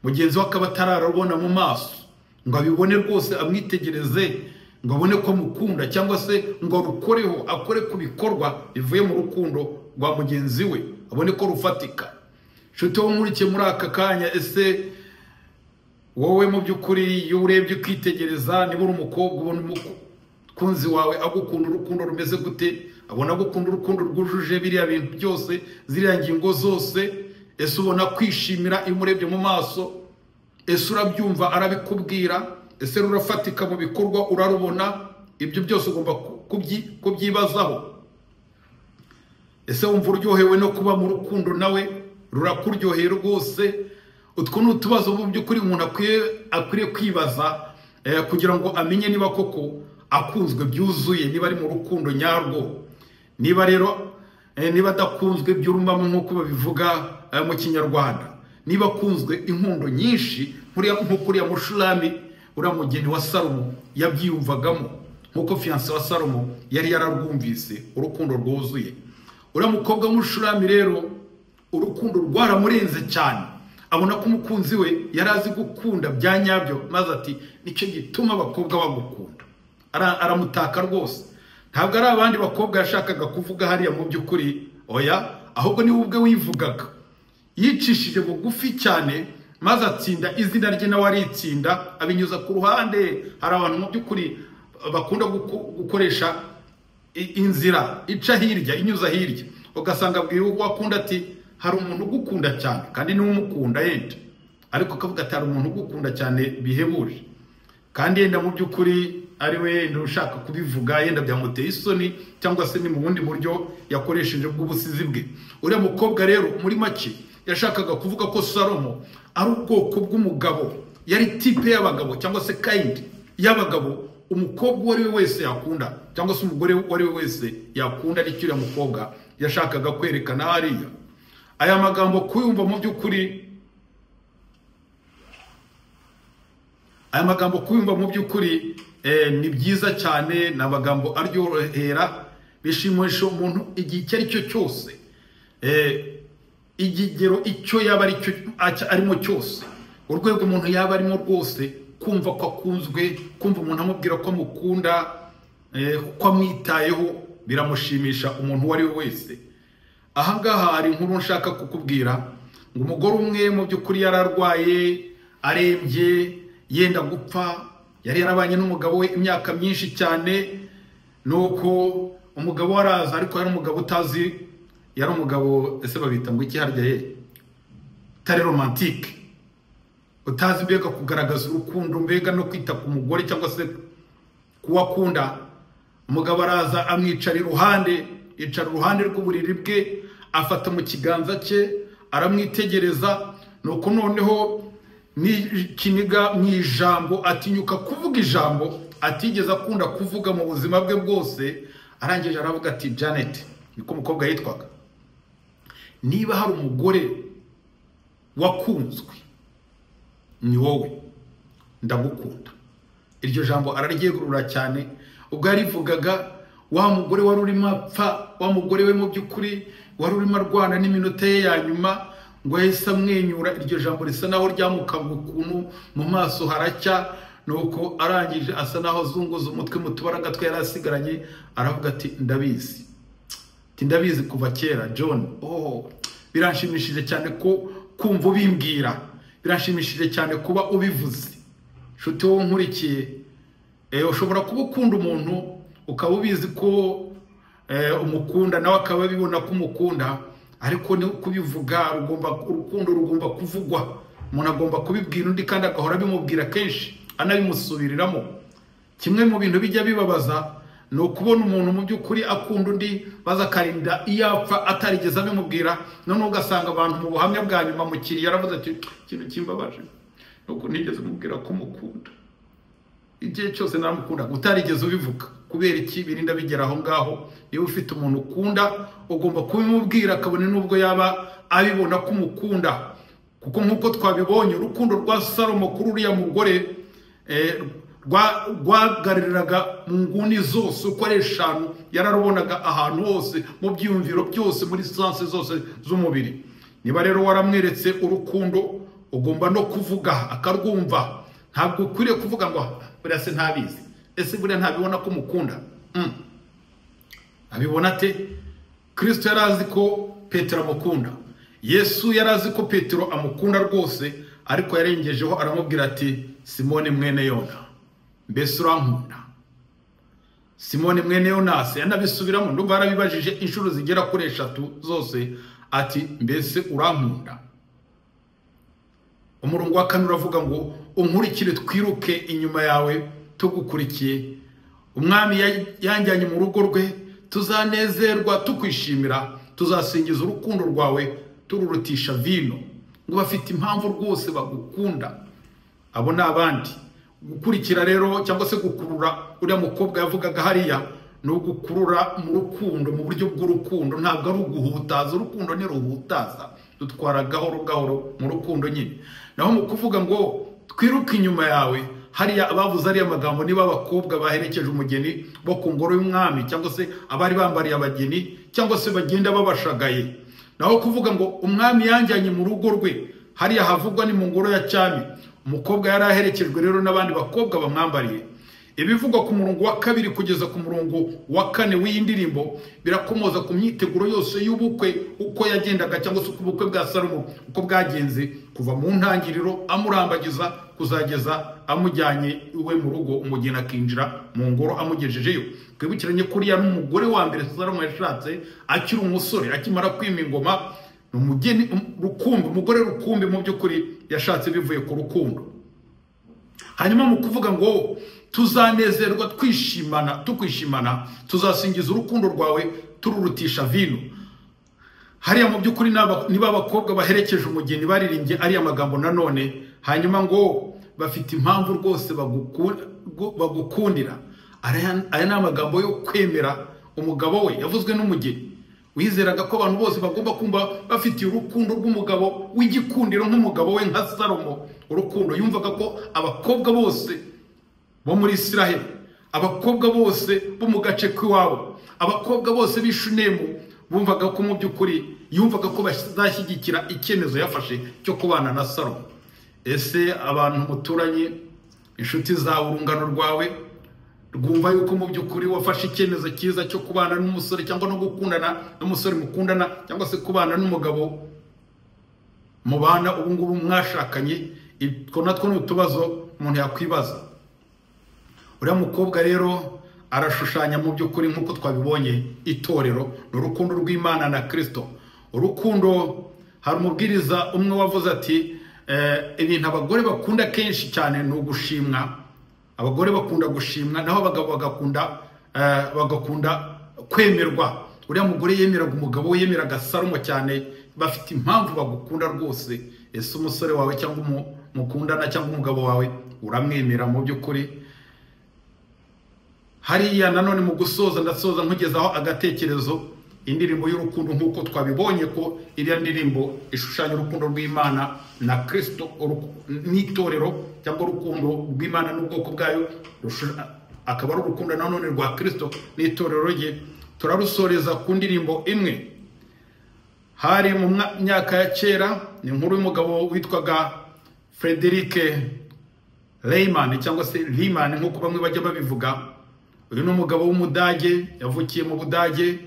Mugenzi we akaba atararubona mu maso ngo abibone rwose, amwitegereze ngo abone ko mukunda, cyangwa se ngo arukoreho, akore ku bikorwa bivuye mu rukundo rwa mugenzi we, abone ko rufatika. Nshuti wo nkurikiye muri aka kanya, ese wowe mu by'ukuri iyo urebye ukitegereza, niba uri umukobwa ubona umukunzi wawe agukunda urukundo rumeze gute? Abona agukunda urukundo rwujuje biriya bintu byose, ziriya ngingo zose? Ese ubona kwishimira iyo umurebye mu maso? Ese urabyumva arabikubwira? Ese rurafatika mu bikorwa urarubona? Ibyo byose ugomba kubyibazaho. Ese wumva uryohewe no kuba mu rukundo nawe? Rurakuryoheye rwose? Utwo ni utubazo mu by'ukuri umuntu akwiriye kwibaza kugira ngo amenye niba koko akunzwe byuzuye, niba ari mu rukundo nyarwo, niba rero niba adakunzwe by'urumamo nk'uko babivuga mu Kinyarwanda, niba akunzwe inkundo nyinshi nk'uko uriya Mushulami, uriya mugeni wa Salomo yabyiyumvagamo, nk'uko fiancé wa Salomo yari yararwumvise urukundo rwuzuye. Uriya mukobwa w'Umushulami rero urukundo rwaramurenze cyane, abona ko umukunzi we yari azi gukunda bya nyabyo, maze ati nicyo gituma abakobwa bagukunda. Aramutaka rwose. Ntabwo ari abandi bakobwa yashakaga kuvuga hariya mu by'ukuri, oya, ahubwo ni ubwe wivugaga. Yicishije bugufi cyane maze atsinda izina rye, nawe aritsinda, abinyuza ku ruhande. Hari abantu mu by'ukuri bakunda gukoresha inzira ica hirya, inyuza hirya, ugasanga abwira uwo akunda ati hari umuntu ugukunda cyane, kandi niwe umukunda yenda, ariko akavuga ati hari umuntu ugukunda cyane bihebuje, kandi yenda mu by'ukuri ari we yenda ushaka kubivuga, yenda byamuteye isoni, cyangwa se ni mu bundi buryo yakoresheje bw'ubusizi bwe. Uriya mukobwa rero muri make yashakaga kuvuga ko Salomo ari ubwoko bw'umugabo, yari type y'abagabo cyangwa se kind y'abagabo umukobwa uwo ari we wese yakunda, cyangwa se umugore uwo ari we wese yakunda. Nicyo uriya mukobwa yashakaga kwerekana hariya. Aya magambo kuyumva mu by'ukuri, aya magambo kuyumva mu by'ukuri ni byiza cyane, ni amagambo aryohera, bishimisha umuntu igihe icyo ari cyo cyose, igigero icyo yaba arimo cyose, urwego umuntu yaba arimo rwose, kumva ko akunzwe, kumva umuntu amubwira ko amukunda, ko amwitayeho, biramushimisha umuntu uwo ari we wese. Aha ngaha hari inkuru nshaka kukubwira, ngo umugore umwe mu by'ukuri yararwaye, arembye, yenda gupfa, yari yarabanye n'umugabo we imyaka myinshi cyane. Nuko umugabo araza, ariko yari umugabo utazi, yari umugabo ese babita ngo iki harya ye, tari romantique, utazi mbega kugaragaza urukundo, mbega no kwita ku mugore cyangwa se kuwakunda. Umugabo araza amwicara iruhande, yicara iruhande rw'uburiri bwe, afata mu kiganza cye aramwitegereza. Nuko noneho n'ikiniga mu ijambo atinyuka kuvuga ijambo atigeze akunda kuvuga mu buzima bwe bwose. Arangije aravuga ati Janet, niko umukobwa yitwaga, niba hari umugore wakunzwe ni wowe, ndagukunda. Iryo jambo araryegurura cyane. Ubwo yarivugaga, wa mugore wari urimo apfa, wa mugore we mu by'ukuri wari urimo arwana n'iminota ye ya nyuma, ngo yahise amwenyura. Iryo jambo risa naho ryamukanga ukuntu, mu maso haracya. Nuko arangije asa naho azunguza umutwe mu tubaraga twe yari asigaranye, aravuga ati ndabizi, ati ndabizi kuva kera John. Oh, biranshimishije cyane ko kumva ubimbwira, biranshimishije cyane kuba ubivuze. Nshuti wowe nkurikiye, ushobora kuba ukunda umuntu ukaba ubizi ko umukunda, nawe akaba abibona ko umukunda, ariko ni kubivuga, urukundo rugomba kuvugwa. Umuntu agomba kubibwira undi kandi agahora abimubwira kenshi, anabimusubiriramo. Kimwe mu bintu bijya bibabaza ni ukubona umuntu mu by'ukuri akunda undi, baza akarinda iyo apfa atarigeze abimubwira. Noneho ugasanga abantu mu buhamya bwa nyuma mukiriya yaravuze ati ikintu kimbabaje nuko ntigeze mubwira ko mukunda, igihe cyose naramukunda, utarigeze ubivuga. Kubera iki? Birinda bigera aho ngaho. Niba ufite umuntu ukunda ugomba kubimubwira, kabone nubwo yaba abibona ko umukunda. Kuko nk'uko twabibonye, urukundo rwa Salomo kuri uriya mugore rwagariraga mu nguni zose uko ari eshanu, yararubonaga ahantu hose, mu byiyumviro byose, muri sanse zose z'umubiri. Niba rero waramweretse urukundo, ugomba no kuvuga akarwumva. Ntabwo ukwiriye kuvuga ngo buriya se ntabizi, ese buriya ntabibona ko mukunda. Abibona ate? Kristo yari azi ko Petero amukunda, Yesu yari azi ko Petero amukunda rwose, ariko yarengejeho aramubwira ati Simoni mwene Yona, mbese urankunda? Simoni mwene Yonasi yanabisubiramo, ndumva yarabibajije inshuro zigera kuri 3 zose, ati mbese urankunda? Umurongo wa 4 uravuga ngo unkurikire twiruke inyuma yawe tugukurikiye. Umwami yanjyanye mu rugo rwe, tuzanezerwa tukwishimira, tuzasingiza urukundo rwawe tururutisha vino. Ngo bafite impamvu rwose bagukunda. Abo ni abandi. Gukurikira rero cyangwa se gukurura uriya mukobwa yavugaga hariya ni ugukurura mu rukundo, mu buryo bw'urukundo, ntabwo ari uguhutaza. Urukundo ni ruhutaza, dutwara gahoro gahoro mu rukundo nyine. Naho mu kuvuga ngo twiruke inyuma yawe, hariya abavuze ariya magambo niba abakobwa baherekeje umugeni bo ku ngoro y'umwami, cyangwa se abari bambariye abageni, cyangwa se bagenda babashagaye. Naho kuvuga ngo umwami yanjyanye mu rugo rwe, hariya havugwa ni mu ngoro ya cyami. Umukobwa yari aherekejwe rero n'abandi bakobwa bamwambariye. Ibivugwa ku murongo wa 2 kugeza ku murongo wa 4 w'iyi ndirimbo birakomoza ku myiteguro yose y'ubukwe uko yagendaga, cyangwa se ubukwe bwa Salomo uko bwagenze, kuva mu ntangiriro amurambagiza kuzageza amujyanye iwe mu rugo, umugeni akinjira mu ngoro amugejejeyo. Twibukiranye ko uriya n'umugore wa mbere Salomo yashatse akiri umusore, akimara kwima ingoma. Umugeni rukumbi, umugore rukumbi mu by'ukuri yashatse bivuye ku rukundo. Hanyuma mu kuvuga ngo tuzanezerwa twishimana, tukwishimana, tuzasingiza urukundo rwawe tururutisha vino. Hariya mu by'ukuri niba abakobwa baherekeje umugeni baririmbye ariya magambo nanone. Hanyuma ngo bafite impamvu rwose bagukundira. Aya ni amagambo yo kwemera umugabo we yavuzwe n'umugeni wizeraga ko abantu bose bagomba kumva bafitiye urukundo rw'umugabo w'igikundiro nk'umugabo we nka Salomo. Urukundo yumvaga ko abakobwa bose bo muri Israheli, abakobwa bose bo mu gace k'iwabo, abakobwa bose b'Ishunemu bumvaga ko mu by'ukuri yumvaga ko bazashyigikira icyemezo yafashe cyo kubana na Salomo. Ese abantu muturanye, inshuti zawe, urungano rwawe rwumva yuko mu by'ukuri wafashe icyemezo cyiza cyo kubana n'umusore cyangwa no gukundana n'umusore mukundana, cyangwa se kubana n'umugabo mubana ubu ngubu mwashakanye? Utwo natwo ni utubazo umuntu yakwibaza. Uriya mukobwa rero arashushanya mu by'ukuri nk'uko twabibonye itorero ni urukundo rw'Imana na Kristo. Urukundo, hari umubwiriza umwe wavuze ati Ibintu abagore bakunda kenshi cyane ni ugushimwa. Abagore bakunda gushimwa, naho abagabo bagakunda kwemerwa. Uriya mugore yemeraga umugabo we, yemeraga Salomo cyane. Bafite impamvu bagukunda rwose. Ese umusore wawe cyangwa mukundana cyangwa umugabo wawe uramwemera mu by'ukuri? Hariya nanone mu gusoza, ndasoza nkugezaho agatekerezo. Indirimbo y'urukundo, nk'uko twabibonye ko iriya ndirimbo ishushanya urukundo rw'Imana na Kristo n'itorero, cyangwa urukundo rw'Imana n'ubwoko bwayo, akaba ari urukundo nanone rwa Kristo n'itorero rye. Turarusoreza ku ndirimbo imwe. Hari mu myaka ya kera, ni inkuru y'umugabo witwaga Frederick Lehman cyangwa se Lehman nk'uko bamwe bajya babivuga. Uyu ni umugabo w'Umudage, yavukiye mu Budage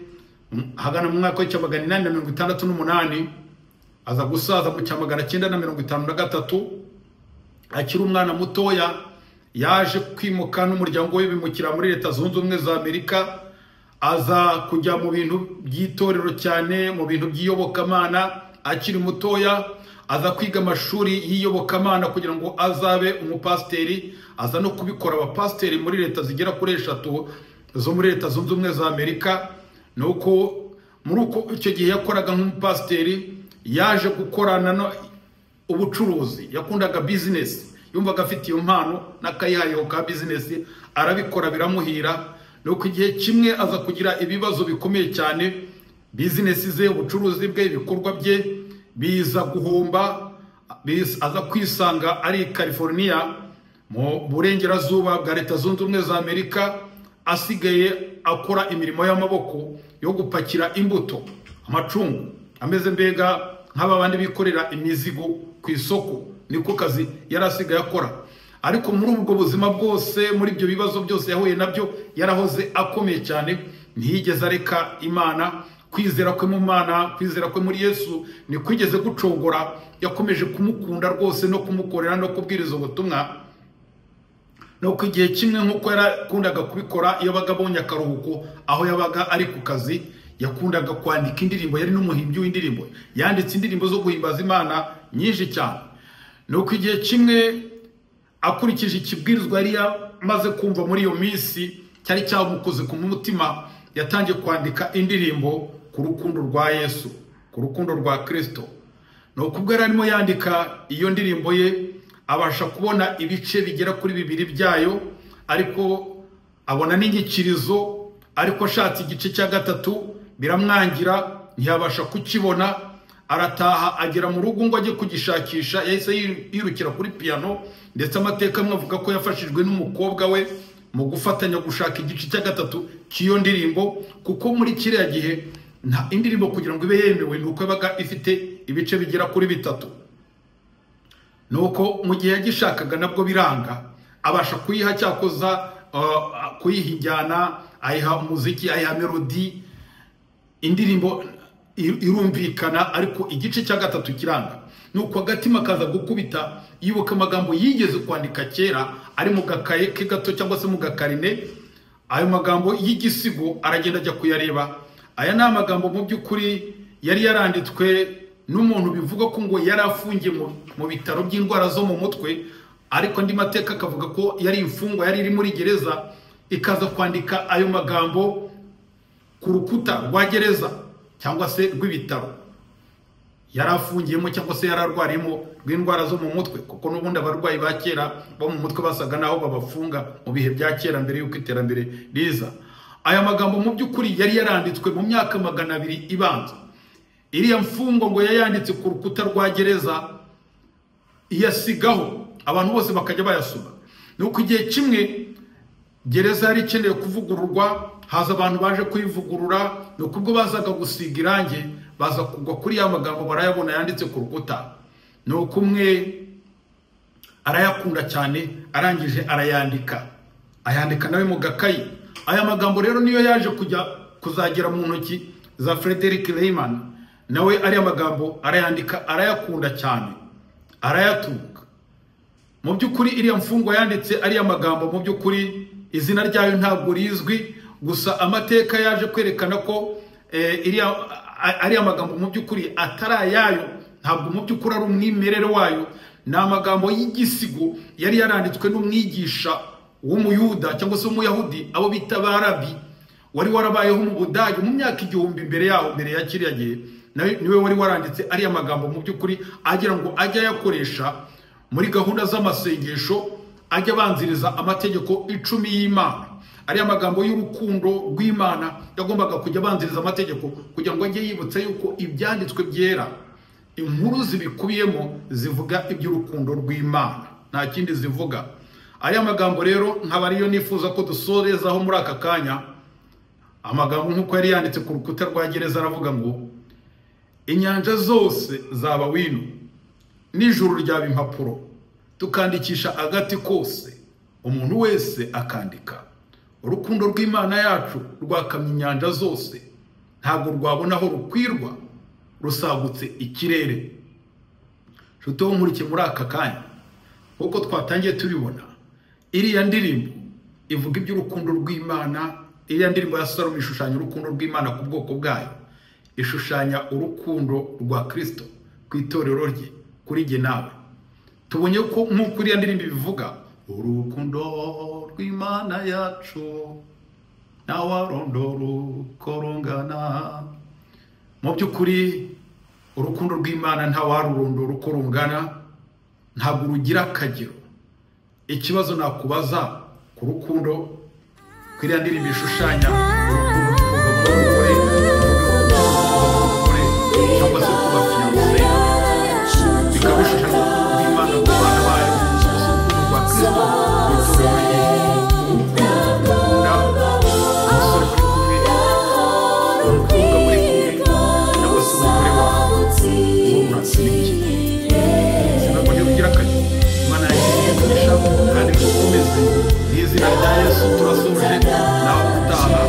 hagana mu mwaka w'1868, aza gusaza mu 1953. Akiri umwana mutoya yaje kwimuka n'umuryango we bimukira muri Leta Zunze Ubumwe za Amerika. Aza kujya mu bintu by'itorero cyane, mu bintu by'iyobokamana. Akiri mutoya aza kwiga amashuri y'iyobokamana kugira ngo azabe umupasiteri. Aza no kubikora abapasiteri muri leta zigera kuri 3 zo muri Leta Zunze Ubumwe za Amerika. Nuko muri uko icyo gihe yakoraga nk'umupasiteri, yaje gukorana no ubucuruzi. Yakundaga business, yumvaga afite iyo mpano n'akayihayeho ka business, arabikora biramuhira. Nuko igihe kimwe aza kugira ibibazo bikomeye cyane, business ze, ubucuruzi bwe, ibikorwa bye biza guhomba. Aza kwisanga ari California mu burengerazuba bwa Leta Zunze Ubumwe za Amerika, asigaye akora imirimo y'amaboko yo gupakira imbuto, amacungu, ameze mbega nk'aba bandi bikorera imizigo ku isoko. Niko kazi yari asigaye akora. Ariko muri ubwo buzima bwose, muri ibyo bibazo byose yahuye nabyo, yarahoze akomeye cyane, ntiyigeze areka Imana. Kwizera kwe mu Mana, kwizera kwe muri Yesu ntikwigeze gucogora. Yakomeje kumukunda rwose no kumukorera no kubwiriza ubutumwa. Nuko igihe kimwe, nk'uko yarakundaga kubikora iyo yabaga abonye akaruhuko aho yabaga ari ku kazi, yakundaga kwandika indirimbo. Yari n'umuhimbyi w'indirimbo, yanditse indirimbo zo guhimbaza Imana nyinshi cyane. Nuko igihe kimwe, akurikije ikibwirizwa yari yamaze kumva muri iyo minsi cyari cyamukoze ku mutima, yatangiye kwandika indirimbo ku rukundo rwa Yesu, ku rukundo rwa Kristo. Nuko ubwo yari arimo yandika iyo ndirimbo ye, abasha kubona ibice bigera kuri 2 byayo, ariko abona n'inyikirizo, ariko ashatse igice cya 3 biramwangira, ntiyabasha kukibona. Arataha agera mu rugo ngo ajye kugishakisha, yahise yirukira kuri piano. Ndetse amateka amwe avuga ko yafashijwe n'umukobwa we mu gufatanya gushaka igice cya 3 cy'iyo ndirimbo, kuko muri kiriya gihe nta indirimbo kugira ngo ibe yemewe nuko yabaga ifite ibice bigera kuri 3. Nuko mu gihe yagishakaga nabwo biranga, abasha kuyiha cyakoza, kuyiha injyana, ayiha umuziki, ayiha melody, indirimbo irumvikana, ariko igice cya 3 kiranga. Nuko agatima kaza gukubita, yibuka amagambo yigeze kwandika kera ari mu gakaye ke gato cyangwa se mu gakarine. Ayo magambo y'igisigo aragenda ajya kuyareba. Aya ni amagambo mu by'ukuri yari yaranditswe n'umuntu bivuga ko ngo yari afungiye mu bitaro by'indwara zo mu mutwe, ariko andi mateka akavuga ko yari imfungwa yari iri muri gereza, ikaza kwandika ayo magambo ku rukuta rwa gereza cyangwa se rw'ibitaro yari afungiyemo cyangwa se yararwariyemo rw'indwara zo mu mutwe, kuko n'ubundi abarwayi ba kera bo mu mutwe basaga naho babafunga mu bihe bya kera mbere y'uko iterambere riza. Aya magambo mu by'ukuri yari yaranditswe mu myaka 200 ibanza. Iriya mfungo ngo yayanditse ku rukuta rwa gereza, iyasigaho abantu bose bakajya bayasoma. Nuko igihe kimwe gereza yari ikeneye kuvugururwa, haza abantu baje kuyivugurura. Nuko ubwo bazaga gusiga irangi, baza kugwa kuri ya magambo barayabona yanditse ku rukuta. Nuko umwe arayakunda cyane, arangije arayandika, ayandika nawe mu gakayi. Aya magambo rero niyo yaje kujya kuzagera mu ntoki za Frederick Lehman, nawe ariya magambo arayandika, arayakunda cyane, arayatunga. Mu by'ukuri iriya mfungwa yanditse ariya magambo, mu by'ukuri izina ryayo ntabwo rizwi, gusa amateka yaje kwerekana ko ariya magambo mu by'ukuri atari ayayo, ntabwo mu by'ukuri ari umwimerere wayo. Ni amagambo y'igisigo yari yaranditswe n'umwigisha w'umuyuda cyangwa se w'umuyahudi, abo bita barabi, wari warabayeho mu Budage mu myaka 1000 mbere yaho, mbere ya kiriya gihe. Niwe wari waranditse ariya magambo mu by'ukuri agira ngo ajye ayakoresha muri gahunda z'amasengesho, ajya abanziriza amategeko 10 y'Imana. Ariya magambo y'urukundo rw'Imana yagombaga kujya abanziriza amategeko kugira ngo ajye yibutsa yuko ibyanditswe byera, inkuru zibikubiyemo zivuga iby'urukundo rw'Imana, nta kindi zivuga. Ariya magambo rero nkaba ariyo nifuza ko dusorezaho muri aka kanya. Amagambo nk'uko yari yanditse ku rukuta rwa gereza aravuga ngo: inyanja zose zaba wino, n'ijuru ryaba impapuro, tukandikisha agati kose, umuntu wese akandika. Urukundo rw'Imana yacu rwakamye inyanja zose, ntabwo rwabona aho rukwirwa, rusagutse ikirere. Nshuti wo nkurikiye muri aka kanya, nk'uko twatangiye tubibona, iriya ndirimbo ivuga iby'urukundo rw'Imana. Iriya ndirimbo ya Salomo ishushanya urukundo rw'Imana ku bwoko bwayo, ishushanya urukundo rwa Kristo ku itorero rye, kuri jye nawe. Tubonye ko nk'uko iriya ndirimbo ibivuga, urukundo rw'Imana yacu ntawarondora uko rungana. Mu by'ukuri urukundo rw'Imana ntawarurondora uko rungana, ntabwo rugira akagero. Ikibazo nakubaza ku rukundo, iriya ndirimbo ishushanya urukundo rw'umugore cyangwa se ku bafiyanse, bikaba bishushanya urukundo rw'Imana ku bana bayo, urukundo rwa Kristo ku itorero rye, urukundo ukunda umusore muri kumwe, umukobwa muri kumwe, cyangwa se umugore wawe, uwo murasira iki? Sinabonye kugira akagero. Imana yagiye umugisha kandi dukomeze mu izina rya Yesu. Turasoje, nawe utaha.